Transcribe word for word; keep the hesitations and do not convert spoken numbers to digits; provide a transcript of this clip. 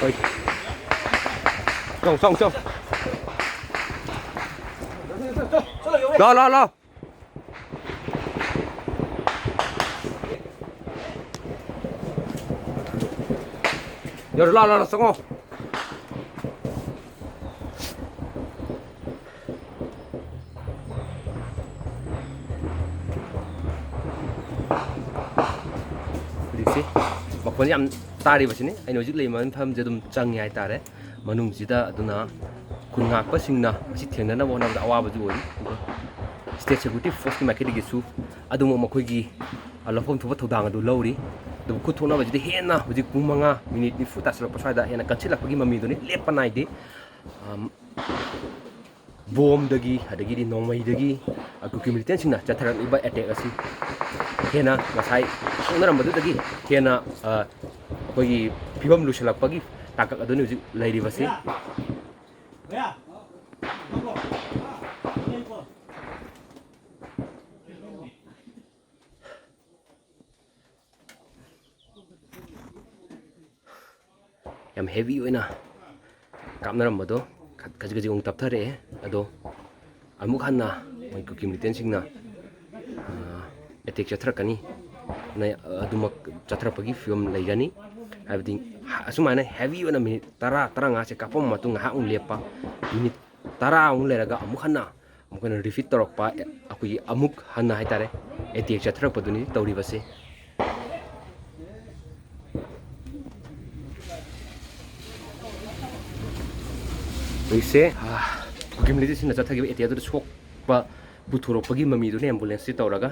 ꯍꯣꯏ꯫ ꯆꯪ, ꯆꯪ, ꯆꯪ꯫ ꯂꯥꯎ, ꯂꯥꯎ, ꯂꯥꯎ꯫ ꯌꯧꯔꯦ, ꯂꯥꯎ, ꯂꯥꯎ, ꯂꯥꯎ, ꯆꯪꯉꯣ꯫ ꯍꯧꯖꯤꯛꯁꯤ ꯃꯈꯣꯟ ꯌꯥꯝ ꯇꯥꯔꯤꯕꯁꯤꯅꯤ꯫ ꯑꯩꯅ ꯍꯧꯖꯤꯛ ꯂꯩꯔꯤꯕ ꯃꯐꯝꯁꯦ ꯑꯗꯨꯝ ꯆꯪꯉꯦ ꯍꯥꯏꯇꯥꯔꯦ ꯃꯅꯨꯡꯁꯤꯗ꯫ ꯑꯗꯨꯅ ꯈꯨꯟ ꯉꯥꯛꯄꯁꯤꯡꯅ ꯃꯁꯤ ꯊꯦꯡꯅꯅꯕ ꯍꯣꯠꯅꯕꯗ ꯑꯋꯥꯕꯁꯨ ꯑꯣꯏꯔꯤ꯫ ꯑꯗꯨꯒ State Security Forceꯀꯤ ꯃꯥꯏꯀꯩꯗꯒꯤꯁꯨ ꯑꯗꯨꯃꯛ ꯃꯈꯣꯏꯒꯤ ꯂꯧꯐꯝ ꯊꯣꯛꯄ ꯊꯧꯗꯥꯡ ꯑꯗꯨ ꯂꯧꯔꯤ꯫ ꯑꯗꯨꯕꯨ ꯈꯨꯠ ꯊꯣꯛꯅꯕꯁꯤꯗꯤ ꯍꯦꯟꯅ ꯍꯧꯖꯤꯛ ꯄꯨꯡ ꯃꯉꯥ ꯃꯤꯅꯤꯠ ꯅꯤꯐꯨ ꯇꯥꯁꯤꯜꯂꯛꯄ ꯁ꯭ꯋꯥꯏꯗ ꯍꯦꯟꯅ ꯀꯟꯁꯤꯜꯂꯛꯄꯒꯤ ꯃꯃꯤꯗꯨꯅꯤ, ꯂꯦꯞꯄ ꯅꯥꯏꯗꯦ꯫ ꯑꯝ, ꯕꯣꯝꯗꯒꯤ, ꯑꯗꯒꯤꯗꯤ ꯅꯣꯡꯃꯩꯗꯒꯤ, ꯑ, ꯀꯨꯀꯤ ꯃꯤꯂꯤꯇꯦꯟꯁꯤꯡꯅ ꯆꯠꯊꯔꯛꯂꯤꯕ ꯑꯦꯇꯦꯛ ꯑꯁꯤ ꯍꯦꯟꯅ ꯉꯁꯥꯏ ꯁꯣꯛꯅꯔꯝꯕꯗꯨꯗꯒꯤ ꯍꯦꯟꯅ, ꯑ, ꯑꯩꯈꯣꯏꯒꯤ ꯐꯤꯕꯝ ꯂꯨꯁꯜꯂꯛꯄꯒꯤ ꯇꯥꯡꯀꯛ ꯑꯗꯨꯅꯤ ꯍꯧꯖꯤꯛ ꯂꯩꯔꯤꯕꯁꯤ꯫ ꯌꯥꯝ heavy ꯑꯣꯏꯅ ꯀꯥꯞꯅꯔꯝꯕꯗꯣ ꯈ-, ꯈꯖꯤꯛ ꯈꯖꯤꯛ ꯑꯃꯨꯛ ꯇꯞꯊꯔꯛꯑꯦ꯫ ꯑꯗꯣ ꯑꯃꯨꯛ ꯍꯟꯅ ꯃꯣꯏ ꯀꯨꯀꯤ ꯃꯤꯂꯤꯇꯦꯟꯁꯤꯡꯅ, ꯑ, ꯑꯦꯇꯦꯛ ꯆꯠꯊꯔꯛꯀꯅꯤ꯫ ꯅ-, ꯑꯗꯨꯃꯛ ꯆꯠꯊꯔꯛꯄꯒꯤ ꯐꯤꯕꯝ ꯂꯩꯒꯅꯤ꯫ ꯍꯥꯏꯕꯗꯤ ꯍ-, ꯑꯁꯨꯃꯥꯏꯅ heavy ꯑꯣꯏꯅ ꯃꯤꯅꯤꯠ ꯇꯔꯥ, ꯇꯔꯥꯃꯉꯥꯁꯦ ꯀꯥꯞꯄꯝꯕ ꯃꯇꯨꯡ ꯉꯥꯏꯍꯥꯛ ꯑꯃꯨꯛ ꯂꯦꯞꯄ, ꯃꯤꯅꯤꯠ ꯇꯔꯥ ꯑꯃꯨꯛ ꯂꯩꯔꯒ ꯑꯃꯨꯛ ꯍꯟꯅ ꯑꯃꯨꯛ ꯍꯟꯅ repeat ꯇꯧꯔꯛꯄ, ꯑꯦ, ꯑꯩꯈꯣꯏꯒꯤ ꯑꯃꯨꯛ ꯍꯟꯅ ꯍꯥꯏꯇꯥꯔꯦ, ꯑꯦꯇꯦꯛ ꯆꯠꯊꯔꯛꯄꯗꯨꯅꯤ ꯇꯧꯔꯤꯕꯁꯦ꯫ ꯍꯧꯖꯤꯛꯁꯦ, ꯑ, ꯀꯨꯀꯤ ꯃꯤꯂꯤꯇꯦꯟꯁꯤꯡꯅ ꯆꯠꯊꯈꯤꯕ ꯑꯦꯇꯦꯛ ꯑꯗꯨꯗ ꯁꯣꯛꯄ ꯄꯨꯊꯣꯔꯛꯄꯒꯤ ꯃꯃꯤꯗꯨꯅꯤ ꯑꯦꯝꯕꯨꯂꯦꯟꯁꯁꯤ ꯇꯧꯔꯒ꯫